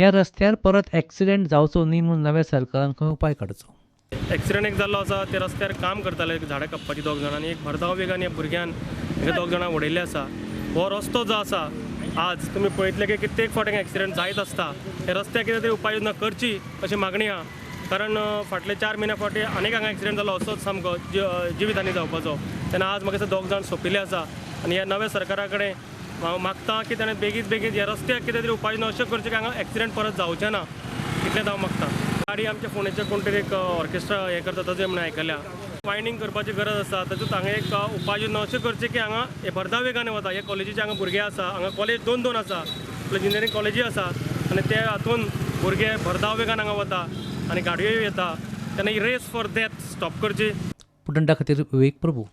ह्या रस्त्यार परत एक्सिडेंट जावचो न्ही म्हूण नव्या सरकारान खंय उपाय काडचो. एक्सिडंट एक जाल्लो आसा. ते रस्त्यार काम करताले झाडां कापपाची दोग जाणां आनी एक भरधाव वेगान ह्या भुरग्यान हे दोग जाणां उडयल्ले आसा. हो रस्तो जो आसा आज तुमी पळयतले की कित्येक फावटी एक्सिडंट जायत आसता. हे रस्त्याक कितें तरी उपाय योजना करची अशी मागणी आहा, कारण फाटले 4 म्हयन्या फावटी आनीक हांगा एक्सिडंट जालो असोच सामको जिवीत हानी जावपाचो. तेन्ना आज म्हाका दिसता दोग जाण सोंपिल्ले आसा आनी ह्या नव्या सरकारा कडेन हांव मागता की ताणें बेगीन बेगीन ह्या रस्त्याक कितें तरी उपाय योजना अश्यो करच्यो की हांगा एक्सिडंट परत जावचे ना, इतलेंच हांव मागता. गाडी आमच्या फोंडेचे कोण तरी एक ऑर्केस्ट्रा हें करता तशें म्हणून आयकल्या. वायंडींग करपाची गरज आसा. तातूंत हांगा एक उपाय योजना अश्यो करची की हांगा हे भरधाव वेगान वता. हे कॉलेजीचे हांगा भुरगे आसा, हांगा कॉलेज दोन दोन आसा, इंजिनियरींग कॉलेजी आसा आनी ते हातून भुरगे भरधाव वेगान हांगा वता आनी गाडयोय येता. तेन्ना ही रेस फॉर डेथ स्टॉप करची. पुटंडा खातीर विवेक प्रभू.